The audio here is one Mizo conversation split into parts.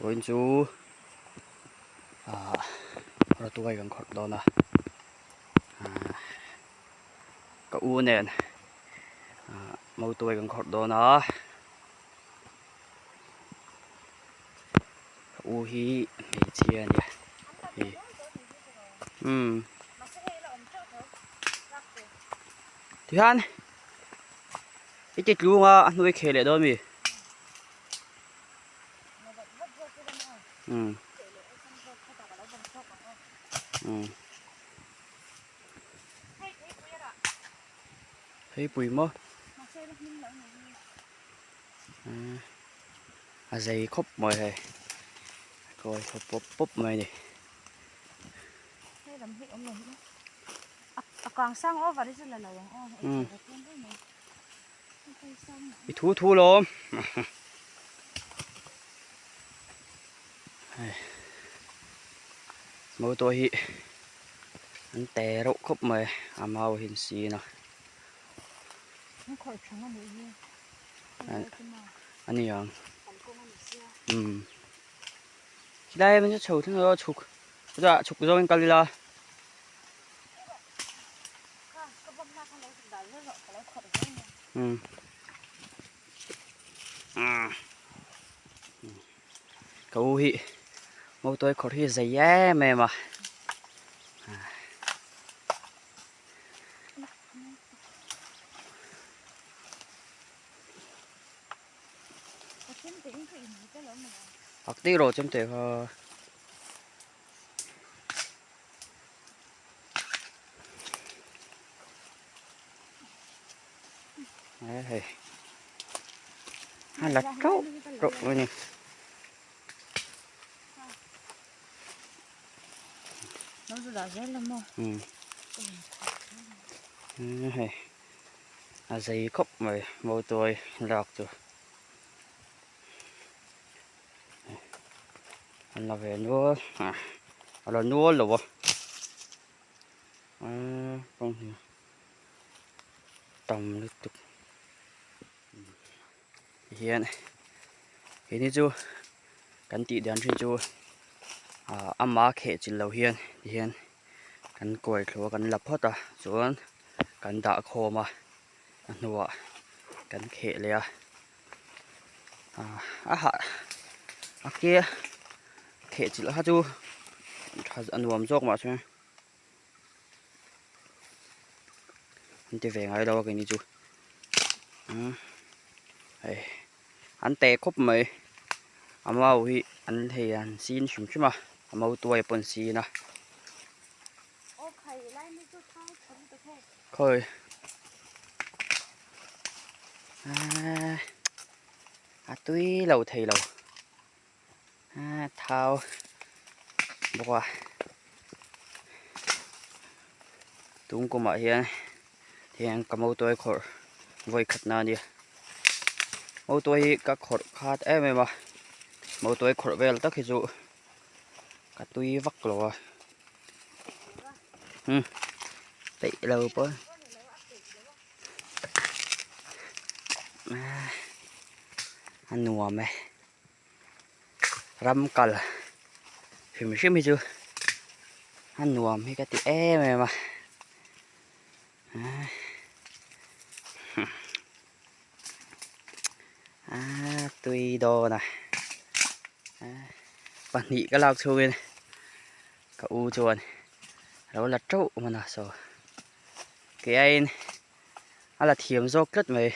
Vawiin chu ah rawtuai kan khawrh dawn a ah ka u nen ah motuai kan khawrh dawn a ka u hi hmeichhia a nia hei umm tihian i ti tlung a a hnuai kheh leh dawn mi. Um um hei pui maw a zei khawp mai hei a kawi thaw pawp pawp mai a ni. I thu thu lawm hei motor hi an te reuh khawp mai a mau hi an sin a a ni ang umm khilai ah hian chho thleng ilo chhuk chutah chhuk zawngin kal ila. Ka u hi motor khawrh hi zei em em a. Ak tih rawh chemte kha. Hei a la teuh teuh mai a ni. Hei a zei khawp mai mautuai lak chu. An la ve nual a la nual lo a aaa kawng hi tam lutuk hian keini chu kan tih dan thin chu ah ama kheh chilh loh hian tihian kan kuai thlu a kan la phawt a chuan kan dah khawm a a hnuah kan kheh leh a. A hah a ke theh chilh kha chu tha a nuam zawk mah se an ti ve ngai lo a keini chu hei an teh khawp mai a mau hi an hei an sin hrim hrim a a mau tuai pawh an sin a khawi. A tui lo thei lo a thau bawk a tung kumah hian heng ka motor khawrh vawi khat na a nia motor hi ka khawrh khat em em a motor khawrh vel tak hi chu ka tui vak lo a umm peih lo pawh. A nuam e ram kal hrim hrim hi chu a nuam hi ka ti em em a a tui dawn a pahnih ka lak chhungin ka u chuan a lo la teuh hman a saw. Kei aiin a la thiam zawk tlat mai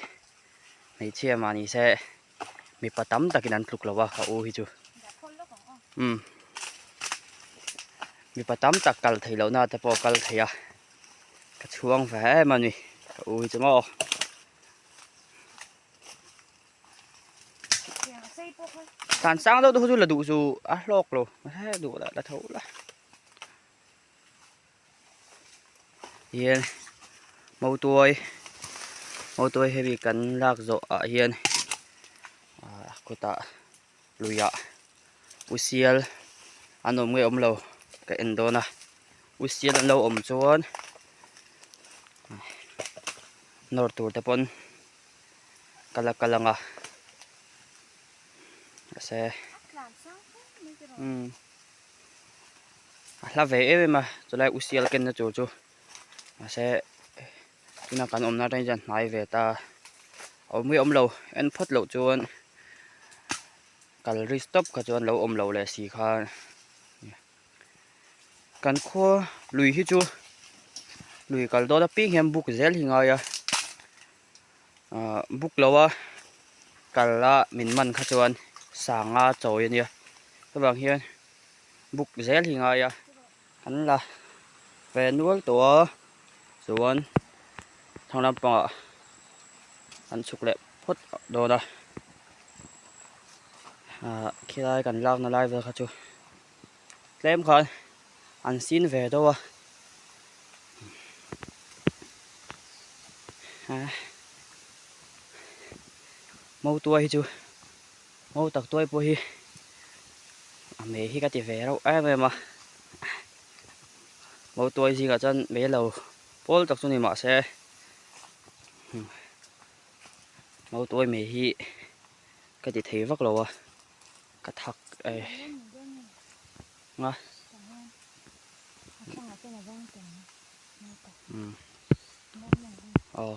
hmeichhia mah ni se mipa tam takin an tluk lo a ka u hi chu umm mipa tam tak kal theih loh na te pawh a kal thei a ka chhuang ve em a ni ka u hi chu maw. Tan sang deuh deuh chu la duh chu a hlawk lo he duh la la tho la. Hian mautuai mautuai hemi kan lak zawh ah hian ah kawtah luiah usial an awm nge awm lo ka en dawn a usial an lo awm chuan nawr tur te pawn ka la kal ang a mahse. Umm a hla ve em em a chulai u sial kenna tur chu mahse tuna kan awmna atang hian hnai ve ta a awm nge awm lo en phawt loh chuan kal risk tawp kha chuan lo awm lo leh si kha kan khua lui hi chu lui kal dawn apiang hian buk zel hi ngai a ahh buk lo a kal a min man kha chuan sanga chawi a nia chuvang hian buk zel hi ngai a an la ve nual tawh a chuan thlang lampangah an chhuk leh phawt dawn a ahh khilai kan lakna lai vel kha chu tlem khan an sin ve deuh a mautuai hi chu mau tak tuai pawh hi a mei hi ka ti ve reuh em em a mautuai zingah chuan mei lo pawl tak chu ni mahse mautuai mei hi ka ti thei vak lo a. Ka thak e nga umm aw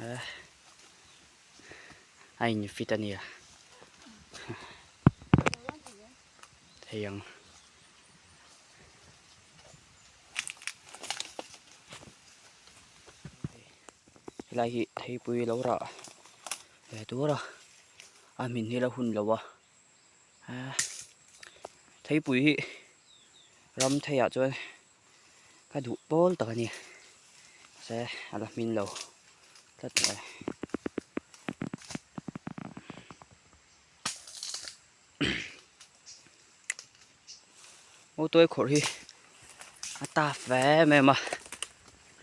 e a in fit ania thei ang. Helai hi theipui lo rah ve tur a a hmin hi la hun lo a theipui hi ram theiah chuan ka duh pawl tak a ni mahse a la hmin lo tlat mai. Mautuai khawrh hi a tough ve em em a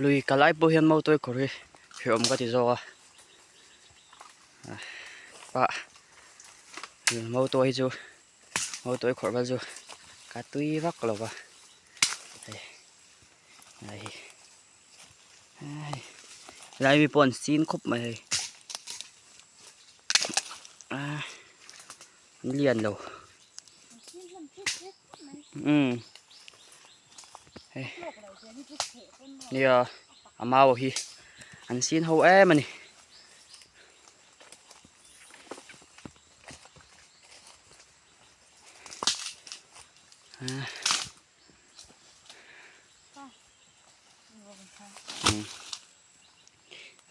lui kal ai pawh hian mautuai khawrh hi hrehawm ka ti zawk a ah mautuai hi chu mautuai khawrh vel chu ka tui vak lo va hei hei helai mi pawh an sin khawp mai hei ah an lian lo umm hei nia a mau hi an sin ho em a ni.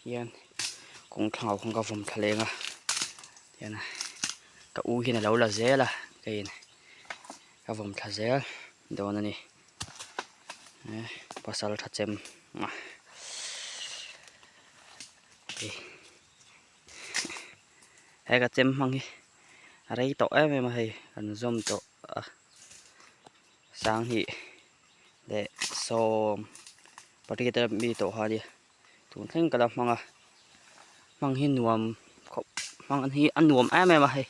Hian kawng thlang ah khawn ka vawm thla leng a tihian ka u hian alo la zel a keiin ka vawm thla zel dawn a ni pasal tha chem he ka chem hmang hi a rei tawh em em a hei kan zawm tawh a sanghnih leh sawm pariat a mi tawh kha a nia tun thleng ka la hmang a hmang hi nuam khawp hmang hi a nuam em em a hei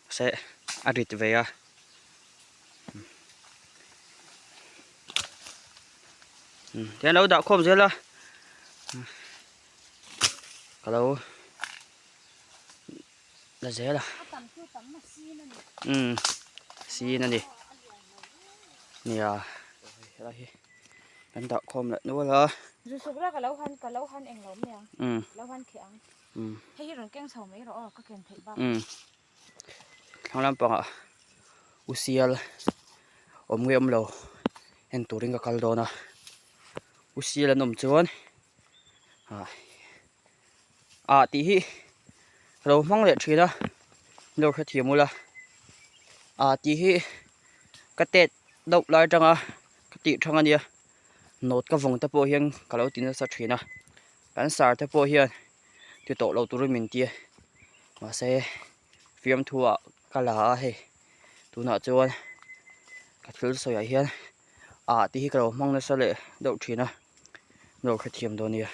mahse a rit ve a tihian lo dah khawm zel a ka lo la zel a umm sin a ni nia helai hi kan dah khawm leh nual a Zu suk la ka lo han ka lo han eng lo mai ang umm lo han kheh ang umm hei hi rawn keng chho mai rawh aw ka ken theih bak umm thlang lampangah u sial awm nge awm lo en turin ka kal dawn a u sial an awm chuan ah ah tih hi ka lo hmang leh thin a min lo hrethiam ula ah tih hi ka tet deuh lai atanga ka tih thang ania note ka vawng te pawh hian ka lo ti nasa thin a kan sar te pawh hian ti tawh lo turin min ti a mahse fiamthu ah ka la a hei tunah chuan ka thil sawi ah hian ah tih hi ka lo hmang nasa leh deuh thin a min lo hrethiam dawn nia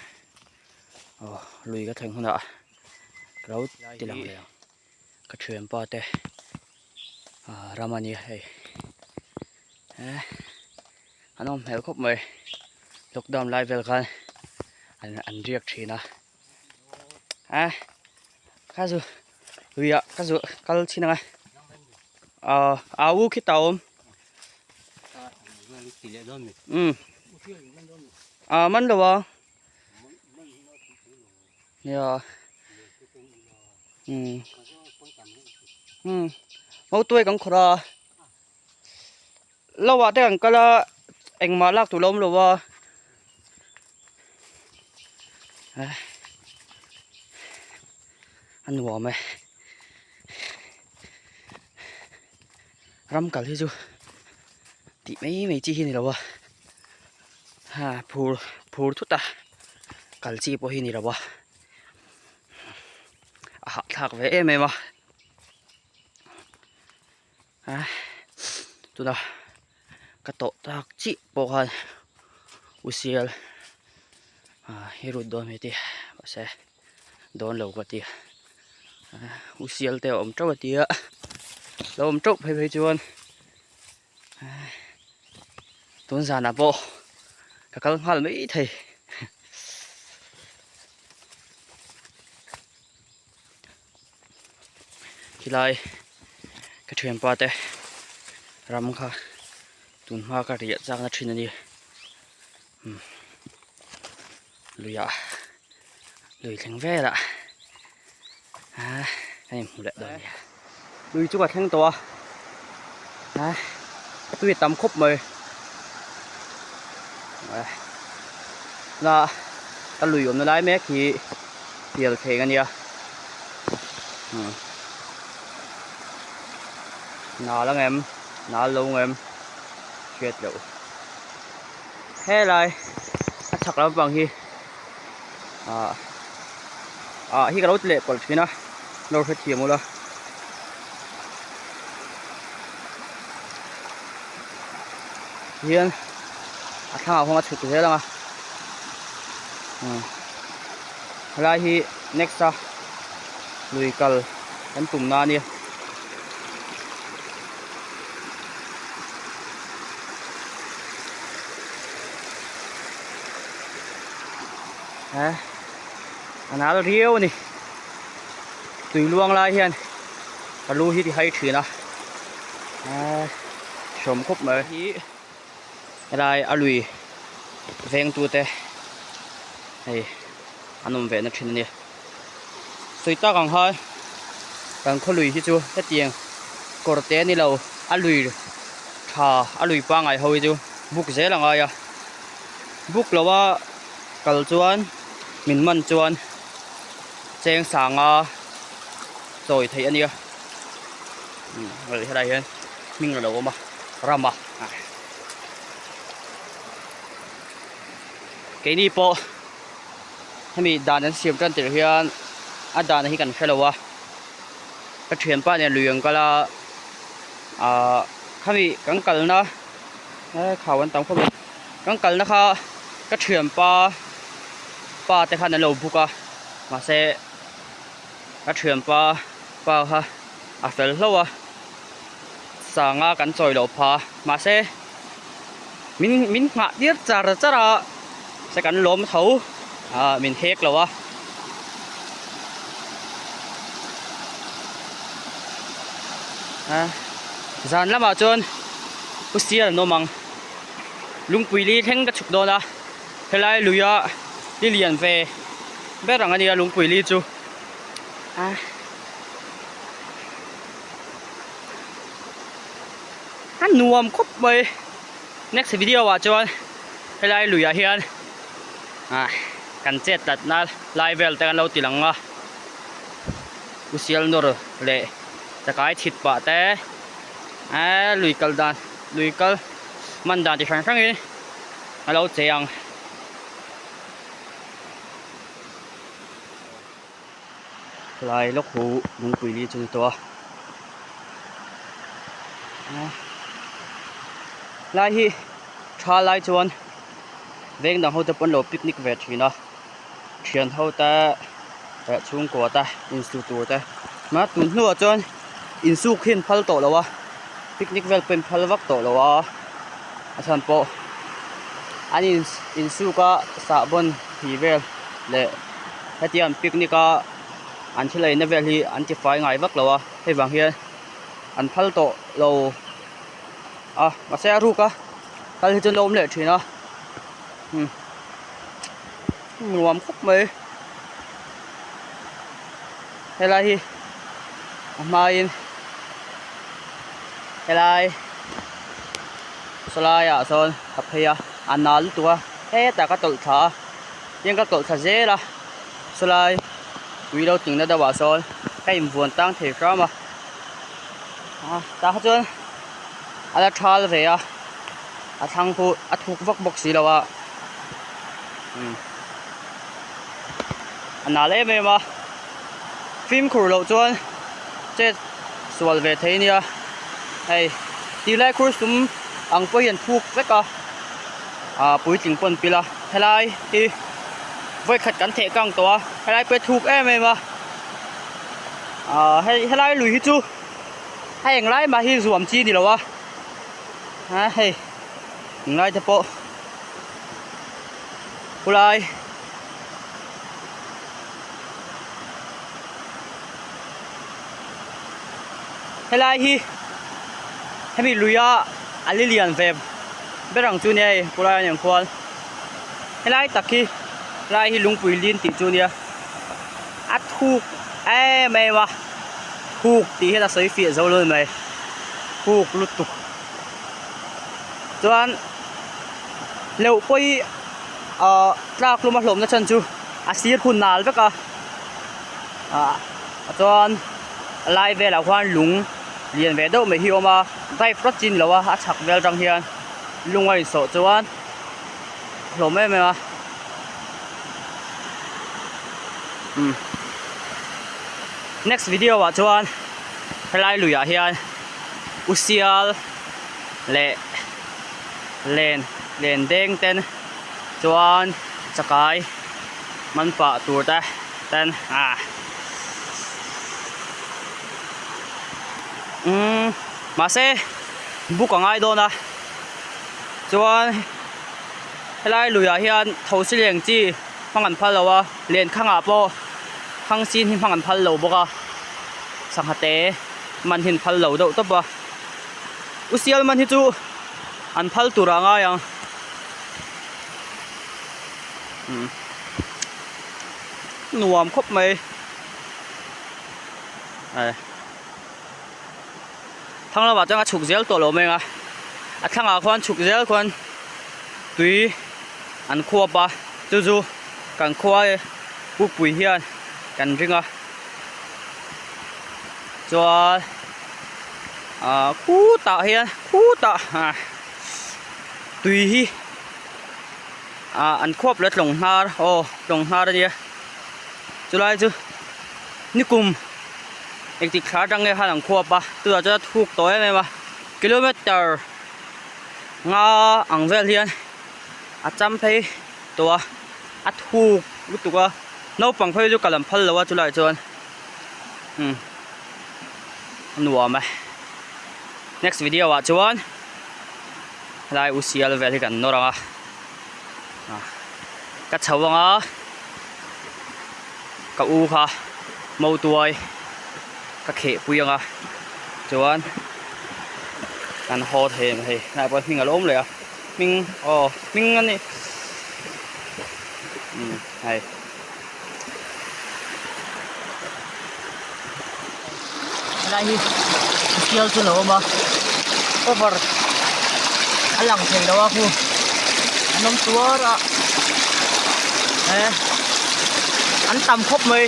aw lui ka thleng hunah ka lo ti lang leh ang ka thianpa te ah ram a nia hei eh an awm hmel khawp mai lockdown lai vel khan an an riak thin a. A ka zu luiah ka zu kal chhin ang a ah a u khi ta awm um ah man lo a nia um um mautuai kan khawrh a Lo ah te kan kal a engmah lak tur a awm lo a a nuam e ram kal hi chu tih mai mai chi hi a ni lo a ha phur phur thut a kal chi pawh hi a ni lo a a hahthlak ve em em a. A tuna ka tawh tak chiah pawh khan u sial ah hi rut dawn hmel tia mahse dawn lo ka tia u sial te a awm teuh a tia lo awm teuh phei phei chuan tun zanah pawh ka kal nghal mai thei. Khilai ka thianpa te ram kha tun hma ka riah chak na thin a ni umm luiah lui thleng velah ah kan inhmu leh dawn nia lui chu ka thleng tawh a ah tui a tam khawp mai ah ka lui awmna lai mek hi. Pial thleng a nia nal ang em nal lo ang em hriat loh helai a chhak lampang hi ah ah hi ka lo ti leh pawlh thin a lo hrethiam ula. Hian a thlangah huan a chhuk zel ang a helai hi next a lui kal kan tum na ania he a nal riau ani tui luang lai hian ka lu hi ti hai thin a hrawm khawp mai hi helai a lui veng tu te hei an awm ve na thin a ni sawi tak ang khan kan khaw lui hi chu hetiang kawr te a ni lo a lui tha a lui pangngai ho hi chu buk zel a ngai a buk lo a kal chuan min man chuan cheng sanga chawi theih a nia helai hian hming a lo awm a ram a keini pawh hemi dan an siam tan tirh hian a dan hi kan hrelo a ka thianpa nen lui an kal a ahh khami kan kalna khau an tam khawp mai kan kalna kha ka thianpa pa te khan an lo buk a mahse ka thianpa pa kha a fel hlauh a sanga kan chawi loh pha mahse min min nghah tir char char a se kan lawm tho ah min hek lo a ah zan lamah chuan pu sial an awm ang lungpui li thleng ka chhuk dawn a helai luia li lian ve ber ang a nia lungpui li chu ah. A nuam khawp mai next video ah chuan helai luiah hian ah kan chet tlatna lai vel te kan lo ti lang a u sial nawr leh chakai chhit pah te eh lui kal dan lui kal man dan chi hrang hrangin a lo che ang. Lai lawk hu lungpui li chu ni tawh a lai hi tha lai chuan veng dang ho te pawh an lo picnic ve thin a thian ho te leh chhungkua te insu tur te mahse tun hnuah chuan insuk hi an phal tawh lo a picnic vel pawh an phal vak tawh lo a a chhan pawh an in insuk a sahbawn thi vel leh. Hetiang picnic a An thil eina vel hi an ti fai ngai vak lo a, hei vang hian an phal tawh lo a, mahse a ruk a kal hi chu an lo awm leh thin a, umm nuam khawp mai helai hi a hmain helai sawlai ah sawn ka phei a a nal lutuk a hetah ka tawlh thla a tin ka tawlh thla zel a sawlai tui lo tling na deuh ah sawn ka invuan tang thei hram a tah kha chuan a la thal ve a a thlang khu a thuk vak bawk si lo a a nal em em a fimkhur loh chuan chet sual ve thei ania hei tilai khur sum ang pawh hi an thuk vek a ah puitling pawn pil a helai hi vawikhat kan theh kang tawh a helai pawh hi a thuk em em a ah hei helai lui hi chu a englai mah hi zuam chi ni lo a a hei englai te pawh khulai helai hi hemi luia a li lian ve ber ang chu nia hei khulai a niang khual helai tak hi helai hi lungpui lin tih chu nia a thuk em em a thuk tih hian a sawi fiah zo lo a ni mai thuk lutuk chuan hleuh pawh hi ahh tlak hlum a hlawmna chhan chu a sir khu nal vek a ah chuan a lai velah khuan lung lian ve deuh mai hi a awm a dive rawt chi a ni lo a a chhak vel atang hian lung a insawh chuan a hlawm em em a umm next video ah chuan helai luiah hian u sial leh len len deng ten chuan chakai man pah tur te ten ah umm mahse buk a ngai dawn a chuan helai luiah hian thosi leng chi hmang an phal lo a lenkhangah pawh thang sin hi hmang an phal lo bawk a sangha te man hi an phal lo deuh tawp a u sial man hi chu an phal tur ah a ngai ang umm nuam khawp mai eh thlang lamah chuan a chhuk zel tawh lo mai ang a a thlangah khuan chhuk zel khuan tui an khuap a chu chu kan khua pupui hian kan ring a chuan ah khutah hian khutah ah tui hi ah an khuap leh tlawng hnar aw tlawng hnar a nia chulai chu nikum engtik thla atang nge khan an khuap a chutah chuan a thuk tawh em em a kilometer nga ang vel hian a cham phei tawh a a thuk lutuk a naupang phei chu kal an phal lo a chulaiah chuan umm a nuam e next video ah chuan helai u sial vel hi kan nawr ang a ah ka chho ang a ka u kha mautuai ka kheh pui ang a chuan kan haw thei ang hei helai pawh hming a lo awm leh a hming aw hming a ni umm hei. Helai hi sial chu lo awm a cover a lang thei lo a khu an awm tuar a eh an tam khawp mai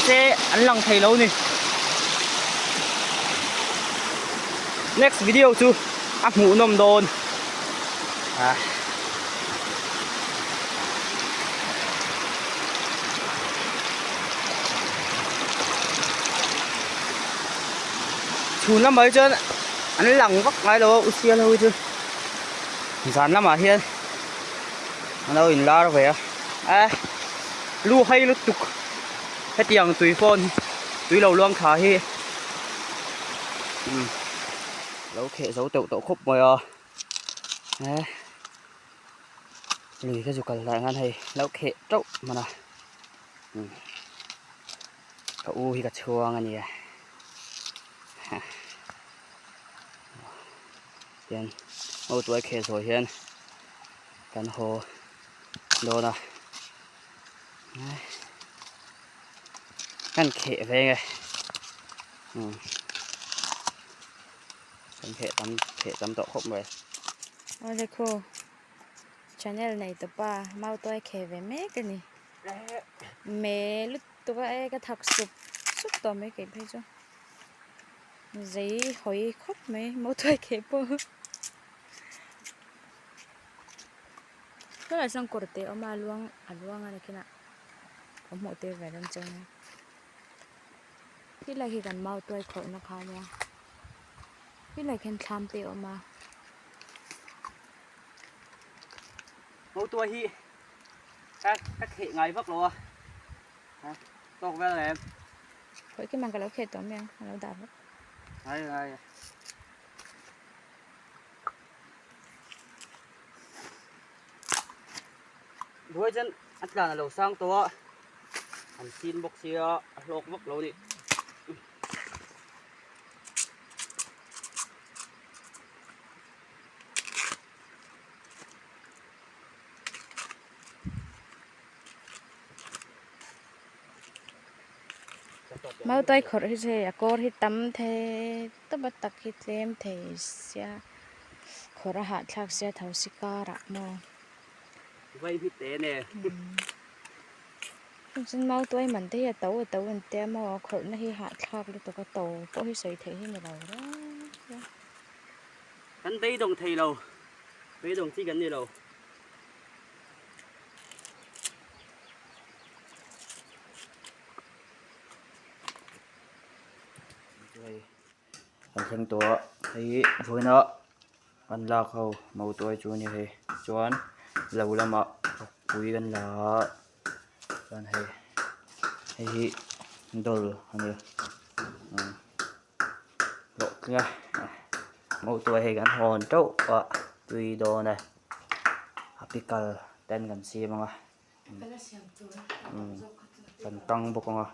se an lang thei lo ni next video chu a hmuhnawm dawn ah. Chhun lamah hi chuan an lang vak ngai lo a u sial ho hi chu zan lamah hian an lo inlar ve a eh lu hai lutuk hetiang tui fawn tui lo luang thla hi umm lo kheh zo teuh tawh khawp mai a eh. Lui ka zu kal lai khan hei lo kheh teuh hman a. Ka u hi ka chhuang a nia. Hian mautuai kheh zawh hian kan haw dawn a. Kan kheh veng e. Kan kheh tam kheh tam tawh khawp mai. Awle khaw channel nei tawpa mautuai kheh ve mek a ni. Me lutuk a e ka thak sup sup tawh mai keih phei chu. Zei hawi khawp mai mautuai kheh pawh. Tunah chuan kawr te a awm a a luang a luang a nakinah a hmuh tir ve dawn chiang a. Helai hi kan mautuai khawrhna kha ania helai khian thlam te a awm a. Mautuai hi ka ka kheh ngai vak lo a tawk vel em. Khawi khi man ka lo kheh tawh mai ang a lo dah vek. Ngai ngai. Buai chuan a tlan a lo sang tawh a an sin bawk sia a hlawk vak lo a ni. Mautuai khawrh hi chu hei a kawr hi tam thei tawp a tak hi tlem thei sia khawrh a hahthlak sia tho si karah maw. Vai hi te ne. Chuan mautuai man te hi a to a to an tia maw khawrhna hi hahthlak lutuk a to pawh hi sawi theih hi ni lo reng reng. Kan beidawng thei lo beidawng chi kan ni lo. Kan thleng tawh a hei vawiina kan lak ho mautuai chu a ni hei chuan lo lamah pui kan la a chuan hei hei hi dawl a ni hlawhtling a mautuai hei kan hawn teuh a tui dawn e a pickle ten kan siam ang a kan tang bawk ang a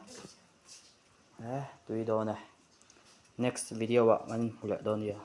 eh tui dawn e next video ah kan hmu leh dawn nia.